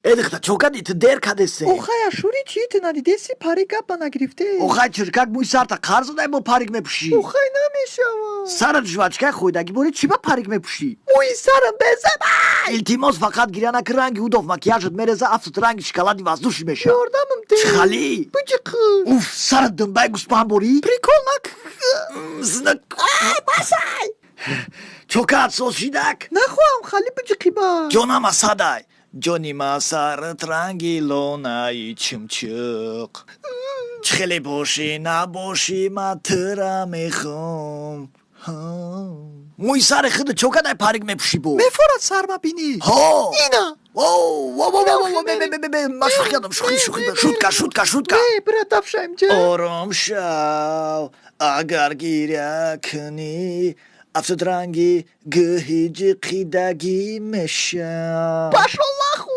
Э, дихта, чо кади? Ту дер кадесе. Охай, ашури чӣ, ту надидеси, парик гапа нагирифте. Охай, чиркак, мӯи сарта қарз додай, бо парик мепӯшӣ. Охай, намешава. Сарат жвачка й хӯйдагӣ бори, чӣ ба парик мепӯшӣ? Мӯи сарам безебай. Илтимос, фақат гиря накӣ, ранги удов макияжат мереза, афтот ранги шоколади воздушный меша. Ёрдамам де. Чихалӣ? Биҷиқ. Уф, сарат думбаи гӯспанд борӣ. Прикол нак. Знак. Басай. Чокат соз шидак. Нахоҳам, хали биҷиқиба. Ҷонам асадай, ҷони ма, сарат ранги лонаи чимчиқ. Чӣ хеле бошӣ набошӣ, ма тира мехом. Мӯи сари худу чокадай парик мепӯшӣ бо? Мефорад сарма бинӣ. Ҳо. Ина. Ма шӯхӣ кардам, шӯхӣ, шӯхӣ, шутка, шутка, шутка. Не, бира тафшаимҷа. Ором шав, агар гиря кунӣ, афтод ранги гӯҳи ҷиқидагӣ меша. Пошёл нахуй.